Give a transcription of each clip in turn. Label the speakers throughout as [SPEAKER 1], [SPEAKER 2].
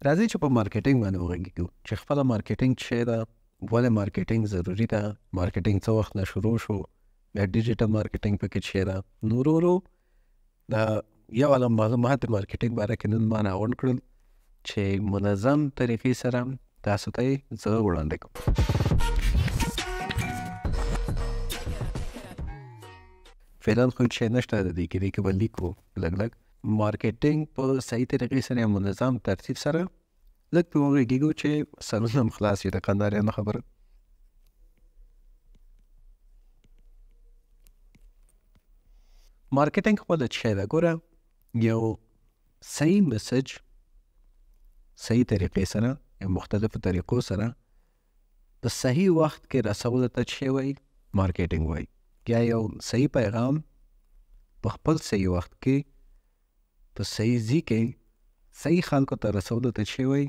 [SPEAKER 1] راځئ چې په مارکیټینګ باندې وغږیږو چې خپله مارکیټینګ څه ده، ولې مارکیټینګ ضروري ده، مارکیټینګ څه وخت نه شروع شو، بیا ډیجیټل مارکیټینګ پکې څه ده. نو ورو ورو دا یو عالم معلومات د مارکیټینګ باره کې نن ما راغونډ کړل چې منظم طریقې سره تاسو ته یې زه وړاندې کوم. فعلا خو هېڅ شی نشته د دې کې، دې کې به لیکو لږ لږ. مارکیټینګ په صحیح طریقې سره یا منظم ترتیب سره لږ پرې وغږېږو چې سرونه هم خلاص شي د کندهاریانو خبره. مارکیټینګ خپله څه شی ده؟ ګوره، یو صحیح مسج صحیح طریقې سره یا مختلفو طریقو سره په صحیح وخت کې رسولو ته څه شی وایي؟ مارکیټینګ وایي. یا یو صحیح پیغام په خپل صحیح وخت کې په صحیح ځای کې صحیح خلکو ته رسولو ته څه وایي؟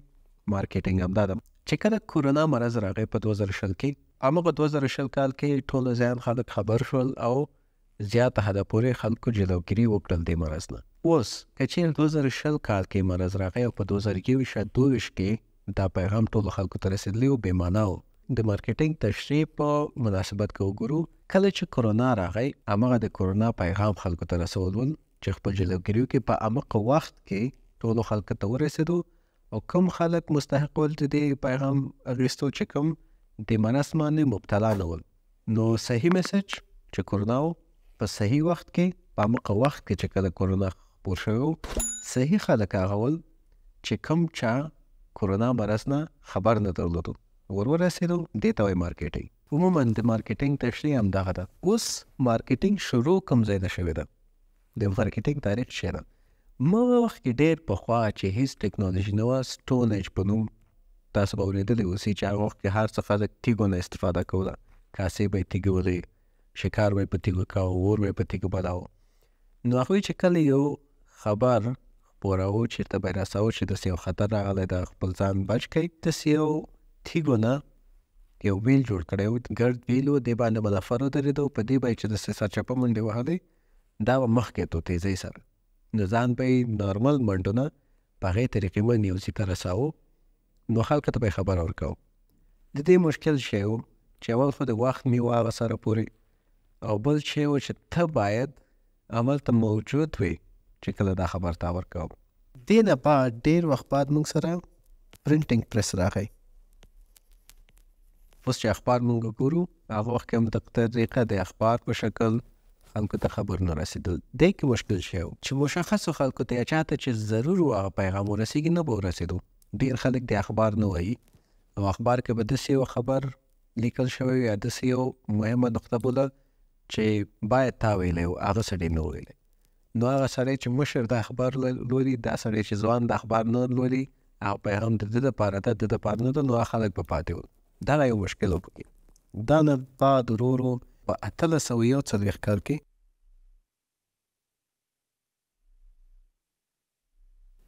[SPEAKER 1] مارکیټینګ. همدا ده چې کله کورونا مرض راغی په 2020 کې، هماغه 2020 کال کې ټول ځان خلک خبر شول او زیاته حده پورې خلکو جلوګیري وکړل دې مرض نه. اوس که چېرې 2020 کال کې مرض راغی او په 2021 یا 22 کې دا پیغام ټولو خلکو ته رسېدلی و، بې معنا و. د مارکیټینګ تشریح په مناسبت که وګورو، کله چې کورونا راغی هماغه د کورونا پیغام خلکو ته رسول ول چې خپل جلوګیریو کې په هماغه وخت کې ټولو خلکو ته ورسېدو او کوم خلک مستحق ول د دې پیغام اخیستو چې کوم د مرض باندې مبتلا نه ول. نو صحیح مسج چې کورونا و په صحیح وخت کې په هماغه وخت کې چې کله کورونا خپور شوی و، صحیح خلک هغه ول چې کوم چا کورونا مرض نه خبر نه درلودو ور ورسېدو. دې ته وایي مارکیټینګ. عموما د مارکیټینګ تشریح همدغه ده. اوس مارکیټینګ شروع کوم ځای نه شوې ده؟ د مارکیټینګ تاریخ څه ده؟ مغه وخت کې ډېر پخوا چې هیڅ ټکنالوژي نه وه، سټون ایج په نوم تاسو به اورېدلی اوسئ چې هغه وخت کې هر څه خلک تیږو نه استفاده کوله. کاسې به یې تیږې ولې، شکار به یې په تیږو کاوه، اور به یې په تیږو بلاوه. نو هغوی چې کله یو خبر خپراوه، چېرته به یې رساوه چې داسې یو خطر راغلی ده، خپل ځان بچ کړئ، داسې یو تیږو نه یو ویل جوړ کړی و، ګرد ویل و، دې باندې به نفر ودرېدو، په دې به یې چې داسې سرچپه منډې وهلې، دا به مخکې ته تیزۍ سره، نو ځان به یې نارمل منډو نه په هغې طریقې باندې یو ځای ته رساوه، نو خلکو ته به یې خبر ورکاوه. د دې مشکل شی و چې اول خو د وخت میوه هغه سره پورې، او بل شی و چې ته باید هملته موجود وې چې کله دا خبر تا ورکاوه. دې نه بعد ډېر وخت بعد موږ سره پرنټینګ پرس راغی. اوس چې اخبار موږ ګورو، هغه وخت کې هم دغه طریقه د اخبار په شکل خلکو ته خبرونه رسېدل. دې کې مشکل شی و چې مشخصو خلکو ته یا چا ته چې ضرور و هغه پیغام ورسېږي نه به ورسېدو. ډېر خلک د اخبار نه وایي، او اخبار کې به داسې یو خبر لیکل شوی یا داسې یو مهمه نقطه بوله چې باید تا ویلی و، هغه سړي نه ویلی. نو هغه سړی چې مشر د اخبار لولي، دا سړی چې ځوان د اخبار نه لولي، هغه پیغام د ده دپاره ده، د ده دپاره نه ده، نو هغه خلک به پاتې ول. دغه یو مشکل و پکې. دا نه بعد ورو ورو په 1841 کال کې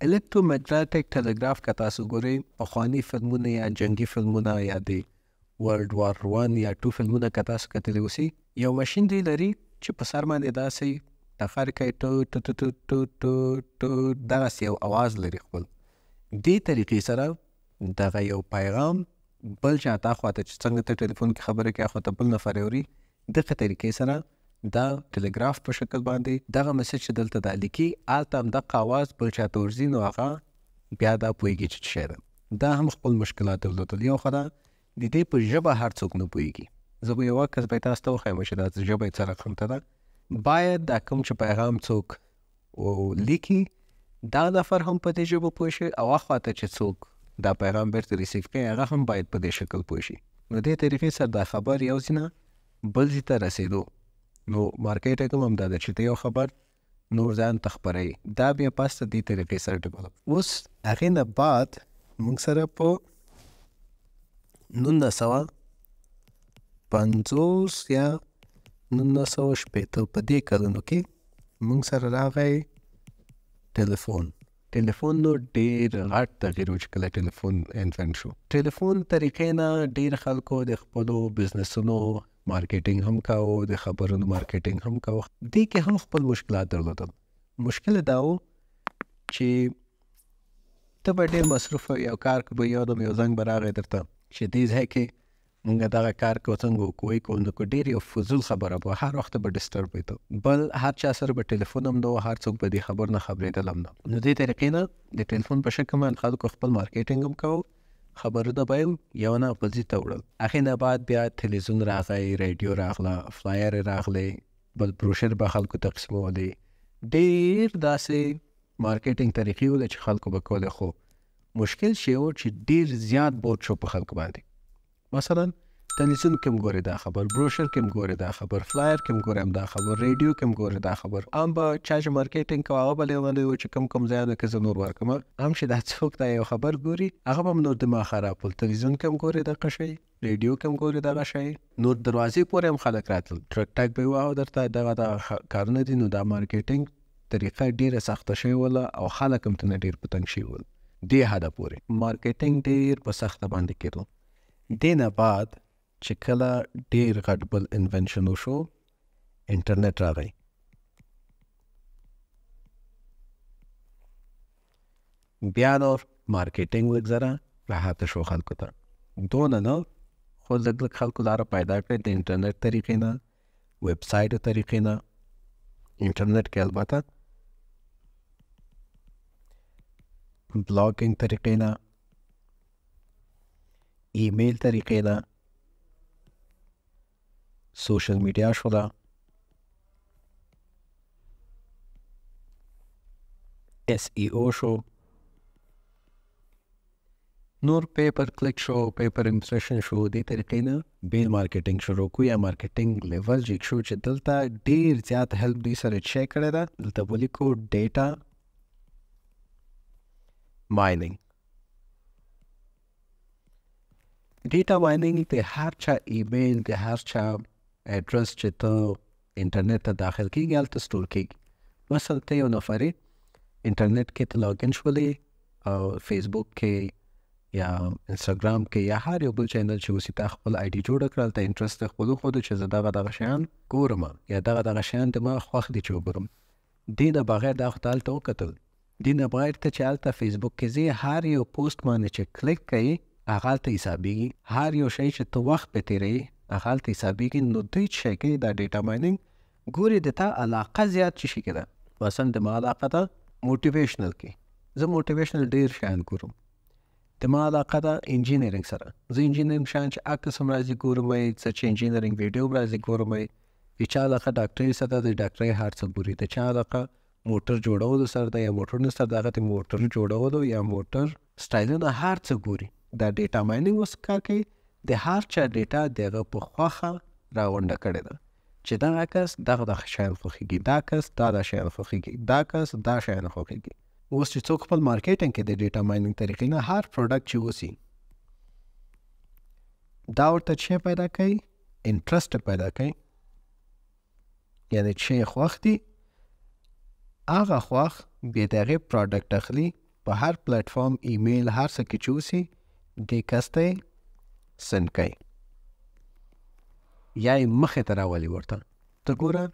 [SPEAKER 1] الکترومګنیټک ټلګراف که تاسو ګورئ، پخواني فلمونه یا جنګي فلمونه یا د ورلډ وار 1 یا 2 فلمونه که تاسو کتلی اوسئ، یو ماشین دوی لري چې په سر باندې داسې ټخر کوي، ټو ټو ټو ټو ټو ټو ټو، دغسې یو اواز لري خپل. دې طریقې سره دغه یو پیغام بل چا ته خواته چې څنګه ته ټلیفون کې خبرې کوې خواته بل نفر یې اوري، دغه طریقې سره دا ټلګراف په شکل باندې دغه مسج چې دلته دا لیکي، هلته همدغه اواز بل چا ته ورځي، نو هغه بیا دا پوهېږي چې څه شی ده. دا هم خپل مشکلات درلودل. یو خو دا د دې په ژبه هر څوک نه پوهېږي. زه به یوه کس به تاسو ته وښایم چې دا ژبه یې څه رقم ته ده. باید دا کوم چې پیغام څوک لیکي، دا نفر هم په دې ژبه پوه شي، او اخوا ته چې څوک دا پیغام بیرته ریسیو کوي هغه هم باید په دې شکل پوه شي. نو دې طریقې سره دا خبر یو ځای نه بل ځای ته رسېدو. نو مارکیټ هم همدا ده چې ته یو خبر نور ځان ته خپروي، دا بیا پس ته دې طریقې سره ډیولپ. اوس هغې نه بعد موږ سره په 1950 یا 1960 په دې کلونو کې موږ سره راغی ټلیفون. ټلیفون نو ډېر غټ تغییر و چې کله ټلیفون انفنټ شو. ټلیفون طریقې نه ډېر خلکو د خپلو بزنسونو مارکیټینګ هم کاوه، د خبرونو مارکیټینګ هم کاوه. دې کې هم خپل مشکلات درلودل. مشکل دا و چې ته به ډېر مصروف یو کار کې به یو دم یو زنګ به راغی درته چې دې ځای کې مونږ دغه کار کوو، څنګه وکړو کوو، نو که ډېر یو فضول خبره به هر وخت به disturb وي ته. بل هر چا سره به ټلیفون هم نه و، هر څوک به دې خبر نه خبرېدل هم نه. نو دې طریقې نه د ټلیفون په شکل باندې خلکو خپل marketing هم کوو، خبرونه به یې یو نه بل ځای ته وړل. هغې نه بعد بیا تلویزیون راغی، ریډیو راغله، flyer راغلی، بل بروشر به خلکو تقسیمولې. ډېر داسې marketing طریقې ولې چې خلکو به کولې. خو مشکل شی و چې ډېر زیات بوج شو په خلکو باندې. مثلا تلویزیون کې هم ګورې دا خبر، بروشر کې هم ګورې دا خبر، flyer کې هم ګورې هم دا خبر، ریډیو کې هم ګورې دا خبر. هم به چا چې marketing کوه هغه به لېونی و چې کوم کوم ځایونو کې زه نور ورکړم. هم چې دا څوک دا یو خبر ګوري هغه به هم نور دماغ خراب ول. تلویزیون کې هم ګورې دغه شی، ریډیو کې هم ګورې دغه شی، نور دروازې پورې هم خلک راتلل، ټرک ټک به یې واهه درته، دغه دغه کارونه دي. نو دا marketing طریقه ډېره سخته شوې وله او خلک هم ترېنه ډېر په تنګ شوي ول. دې حده پورې marketing ډېر په سخته باندې کېدو. دې نه بعد چې کله ډېر غټ بل invention وشو، انټرنیټ راغی. بیا نور marketing لږ ذره راحته شو خلکو ته، دونه نه خو لږ لږ خلکو لاره پیدا کړې د انټرنیټ طریقې نه، ویب سایټ طریقې نه. انټرنیټ کې البته blogging طریقې نه، ایمیل طریقې نه، social media شوله، SEO شو، نور pay per click شو، pay per impression شو. دې طریقې نه بیل marketing شروع کو یا marketing level جګ شو چې دلته ډېر زیات help دوی سره چې کړی ده. دلته ولیکو data mining. data mining د هر چا ایمیل، د هر چا ادرس چې ته انټرنیټ ته داخل کېږي هلته store کېږي. مثلا ته یو نفر یې، انټرنیټ کې ته login شولې او فیسبوک کې یا انستګرام کې یا هر یو بل channel چې اوسي تا خپل ID جوړه کړه، هلته interest خپل وښودو چې زه دغه دغه شیان ګورم یا دغه دغه شیان د ما خوښ دي چې وګورم. دې نه بغیر دا خو ته هلته وکتل، دې نه بغیر ته چې هلته فیسبوک کې ځې هر یو پوسټ باندې چې کلیک کوې هغه هلته حسابېږي، هر یو شی چې ته وخت پرې تېروې هغه هلته حسابېږي. نو دوی څه شی کوي، دا data mining ګوري د تا علاقه زیات څه شي کې ده. مثلا د ما علاقه ده motivational کې، زه motivational ډېر شیان ګورم. د ما علاقه ده engineering سره، زه engineering شیان چې عکس هم راځي ګورم یې، څه چې engineering ویډیو هم راځي ګورم یې. د چا علاقه ډاکټرۍ سره ده د ډاکټرۍ هر څه ګوري. د چا علاقه موټر جوړولو سره ده یا موټرونو سره ده هغه د موټر جوړولو یا موټر سټایلونه هر څه ګوري. دا data mining اوس کار کوي، د هر چا data د هغه په خوښه راغونډه کړې ده چې دغه کس دغه دغه شیان خوښېږي، دا کس دا دا شیان خوښېږي، دا کس دا شیان خوښېږي. اوس چې څوک خپل marketing کې د data mining طریقې نه هر product چې اوسي دا ورته څه پیدا کوي، interest پیدا کوي، یعنې چې خوښ دي هغه خوښ بیا د هغې product اخلي په هر پلیټفارم، ایمیل، هر څه کې چې اوسي دې کس ته یې send کوي یا یې مخې ته راولي ورته. ته ګوره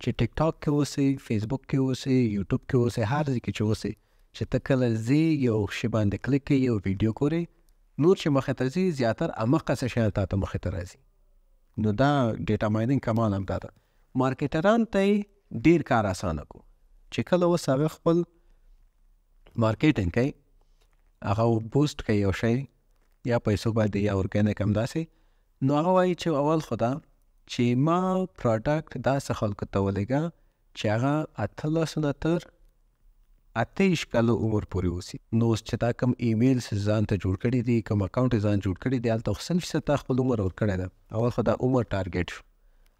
[SPEAKER 1] چې ټیک ټاک کې اوسې، فیسبوک کې اوسې، یوټیوب کې اوسې، هر ځای کې چې اوسې، چې ته کله ځې یو شی باندې کلیک کوې، یو ویډیو ګورې، نور چې مخې ته ځي زیاتر هماغسې شیان تا ته مخې ته راځي. نو دا data mining کمال هم دا ده. marketer ان ته یې ډېر کار اسانه کو چې کله اوس هغه خپل marketing کوي، هغه boost کوي یو شی یا پیسو باندې یا organic همداسې، نو هغه وایي چې اول خو دا چې ما product داسې خلکو ته ولېږه چې هغه 18 نه تر 28 کالو عمر پورې اوسي. نو اوس چې تا کوم ایمیل ځان ته جوړ کړی دی، کوم account یې ځان جوړ کړی دی، هلته خو 100% تا خپل عمر ورکړی ده. اول خو دا عمر target شو،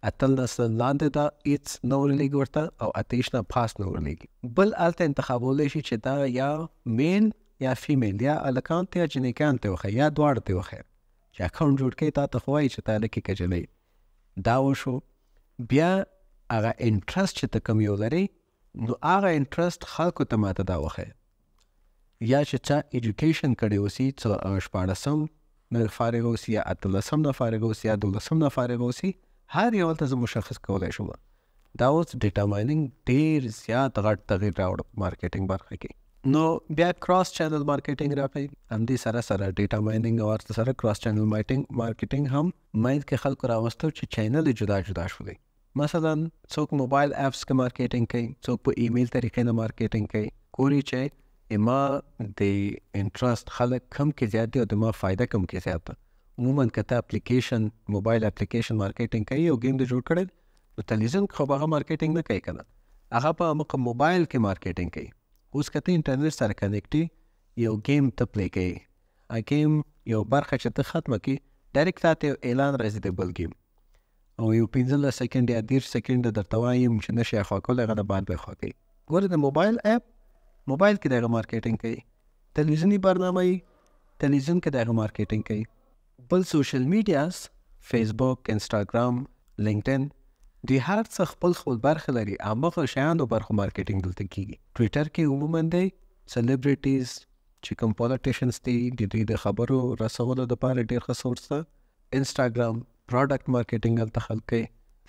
[SPEAKER 1] 18 نه لاندې دا هېڅ نه ورلېږي ورته او 28 نه پاس نه ورلېږي. بل هلته انتخابولی شي چې دا یا male یا female، یا هلکان ته یا جینکان ته وښیي یا دواړو ته وښیي. چې account جوړ کړي تا ته خو وایي چې تا هلک یې که جینۍ. دا وشو. بیا هغه interest چې ته کوم یو لرې نو هغه interest خلکو ته ماته دا وښیه، یا چې چا education کړی اوسي، څه 16 نه فارغ اوسي یا 18 نه فارغ اوسي یا 12 نه فارغ اوسي، هر یو هلته زه مشخص کولی شم. دا اوس data mining ډېر زیات غټ تغییر راوړ په marketing برخه کې. نو بیا cross channel marketing راغی. همدې سره سره data mining او هر څه سره cross channel marketing هم منځ کې خلکو راوستو چې چینل جدا جدا شولې. مثلا څوک موبایل apps کې marketing کوي، څوک په ایمیل طریقې نه marketing کوي، ګوري چې ما د interest خلک کم کې زیات دي او د ما فایده کم کې زیات ده. عموما که ته application، mobile application marketing کوي او game دې جوړ کړی، نو تلویزیون خو به هغه marketing نه کوي که نه، هغه په مخه موبایل کې marketing کوي. اوس که ته انټرنیټ سره connect یو game ته play کوي، هغه game یو برخه چې ته ختمه کړي، direct تاته یو اعلان راځي د بل game، او یو 15 سیکنډ یا 30 سیکنډ درته وایم چې نه شي اخوا کولی، هغه د بعد به اخوا کوي. ګوره د mobile app، mobile کې د هغه marketing کوي، تلویزیوني برنامه یي تلویزیون کې د هغه marketing کوي. بل social medias، فیسبوک، انسټاګرام، لینکډین، دوی هر څه خپل خپل برخه لري، هماغه شیانو برخو marketing دلته کېږي. ټویټر کې عموما دی celebrities چې کوم politicians دي، د دوی د خبرو رسولو دپاره ډېر ښه source ده. انسټاګرام product marketing هلته خلک کوي.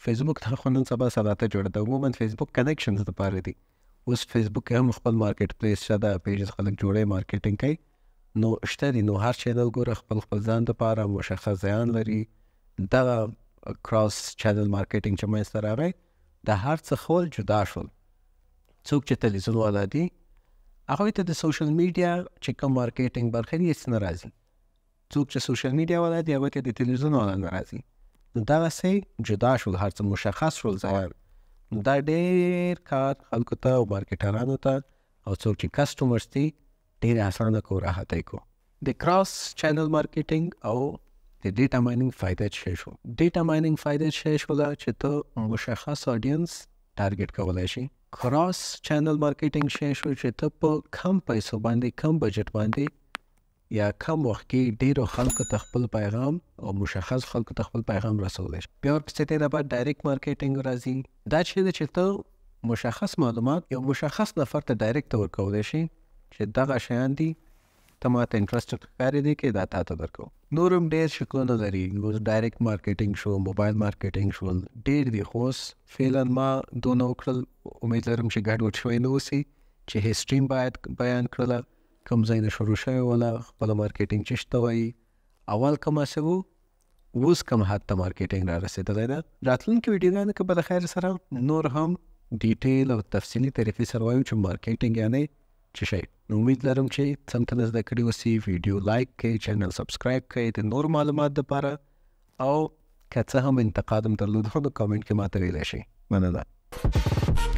[SPEAKER 1] فیسبوک ته خو نن سبا سلاته جوړه ده، عموما فیسبوک connections دپاره دي. اوس فیسبوک کې هم خپل market place شته ده، pages خلک جوړوي، marketing کوي، نو شته دي. نو هر channel ګوره خپل خپل ځان دپاره مشخص ځایان لري. دغه cross channel marketing چې منځته راغی، د هر څه خول جدا شول. څوک چې تلویزیون والا دي، هغوی ته د social media چې کوم marketing برخه دي هېڅ نه راځي. څوک چې social media والا دي، هغوی ته د تلویزیون والا نه راځي. نو دغسې جدا شول، هر څه مشخص شول ځایان. نو دا ډېر کار خلکو ته او marketer انو ته او څوک چې customers دي ډېر اسانه کو، راحت یې کو. د cross channel marketing او د data mining فایده څه شو؟ data mining فایده څه شوله چې ته مشخص audience target کولی شي. cross channel marketing څه شو چې ته په کم پیسو باندې، کم بجټ باندې یا کم وخت کې ډېرو خلکو ته خپل پیغام او مشخص خلکو ته خپل پیغام رسولی شي. بیا ورپسې دې نه بعد direct marketing راځي. دا چې ده چې ته مشخص معلومات یو مشخص نفر ته direct ورکولی شي چې دغه شیان دي، ته ماته interested ښکارې دي کې دا تا ته درکوم. نور هم ډېر شکلونه لري، اوس direct marketing شو، mobile marketing شول، ډېر دي. خو اوس فعلا ما دونه وکړل، امید لرم چې ګډوډ شوی نه اوسي، چې history م باید بیان کړله، کوم ځای نه شروع شوی وله، خپله marketing چې شته وایي، اول کوم څه وو، اوس کوم حد ته marketing را رسېدلی ده. راتلونکې ویډیوګانو کې به د خیر سره نور هم detail او تفصیلي طریقې سره وایو چې marketing یعنې څه شی. نو امید لرم چې څه ته زده کړي اوسي. ویډیو like کړئ، channel subscribe کړئ د نور معلومات دپاره، او که څه هم انتقاد هم درلود نو کامنټ کې ماته ویلی شئ. مننه.